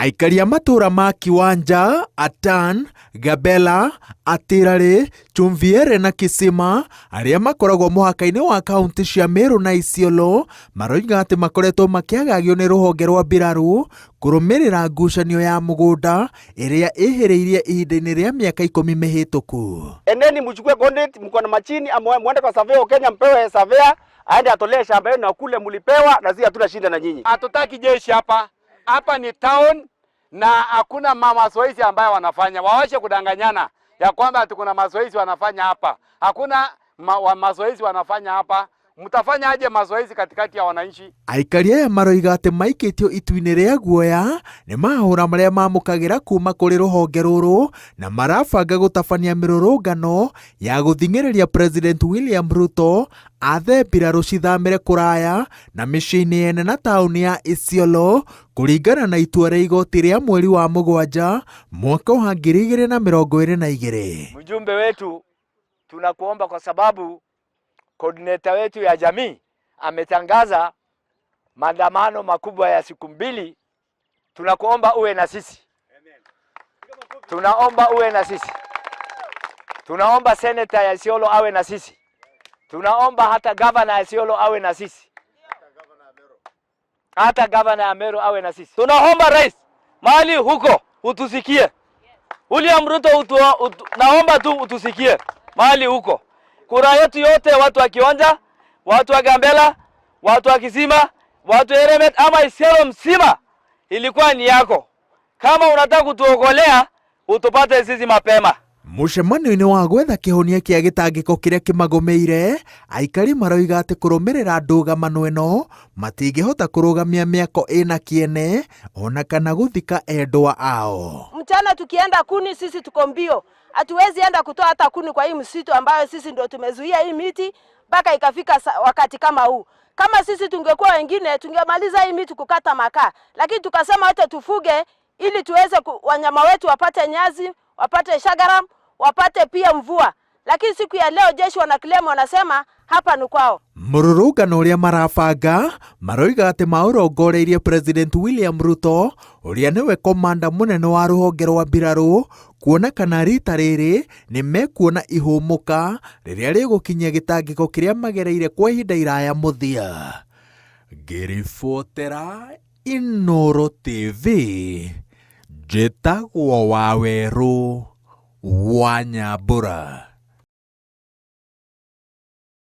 Aikari a matũũra ma Kiwanja, Atan, Gabela, Atirari, Chumviere na Kisima arĩa makoragwo mũhaka-inĩ wa kaunti cia Meru na Isiolo maroiga atĩ makoretwo makĩagagio nĩ rũhonge rwa mbirarũ kũrũmĩrĩra ngucanio ya mũgũnda ĩrĩa ĩhĩrĩirie ihinda-inĩ rĩa mĩaka 10 mĩhĩtũku. Endeni mchukue coordinate, mko na machini ama muende kwa surveyor Kenya, mpewe surveyor aende atolee shamba yenu na kule mlipewa, na sisi hatuna shida na nyinyi. Hatutaki jeshi hapa. Hapa ni town na hakuna mazoezi ambayo wanafanya. Wawache kudanganyana ya kwamba ati kuna mazoezi wanafanya hapa. Hakuna mazoezi wanafanya hapa. Mtafanya aje mazoezi katikati ya wananchi? Aikari aya maroiga atĩ maikĩtio itu-inĩ rĩa guoya nĩ mahũra marĩa mamũkagĩra kuma kũrĩ rũhonge rũrũ na marabanga gũtabania mĩrũrũngano ya gũthing'ĩrĩria President William Ruto athe mbirarũ cithamĩre kũraya na mĩciĩ-inĩ yene na taũni ya Isiolo kũringana na itua rĩa igoti rĩa mweri wa 7 mwaka wa 2022. Mjumbe wetu tunakuomba kwa sababu coordinator wetu ya jamii ametangaza maandamano makubwa ya siku 2. Tunakuomba uwe na sisi. Tunaomba uwe na sisi. Tunaomba senator ya Isiolo awe na sisi. Tunaomba hata governor ya Isiolo awe na sisi. Hata governor ya Meru awe na sisi. Tunaomba rais mahali huko utusikie. William Ruto naomba tu utusikie mahali huko. Kura yetu yote watu wa Kiwanja, watu wa Gambela, watu wa Kisima, watu wa Eremet ama Isiolo mzima ilikuwa ni yako. Kama unataka kutuokolea utupate sisi mapema. Mũcemanio-inĩ wa gwetha kĩhonia kĩa gĩtangĩko kĩrĩa kĩmagũmĩire, aikari maroiga atĩ kũrũmĩrĩra ndũgamano ĩno matingĩhota kũrũgamia mĩako ĩna kĩene ona kana gũthika endwa ao. Mchana tukienda kuni sisi tuko mbio, hatuwezi enda kutoa hata kuni kwa hii msitu ambayo sisi ndio tumezuia hii miti mpaka ikafika wakati kama huu. Kama sisi tungekuwa wengine tungemaliza hii miti kukata makaa, lakini tukasema wote tufuge ili tuweze wanyama wetu wapate nyazi, wapate shagaram, wapate pia mvua. Lakini siku ya leo jeshi wana claim, wanasema hapa ni kwao. Mũrũrũngano ũrĩa marabanga maroiga atĩ maũrongoreirie President William Ruto ũrĩa nĩwe komanda mũnene wa rũhonge rwa mbirarũ kuona kana rita rĩrĩ nĩ mekuona ihũmũka rĩrĩa rĩgũkinyia gĩtangĩko kĩrĩa magereire kwa ihinda iraya mũthia. Ngĩribotera Inooro TV, njĩtagwo Wawerũ wa Nyambura.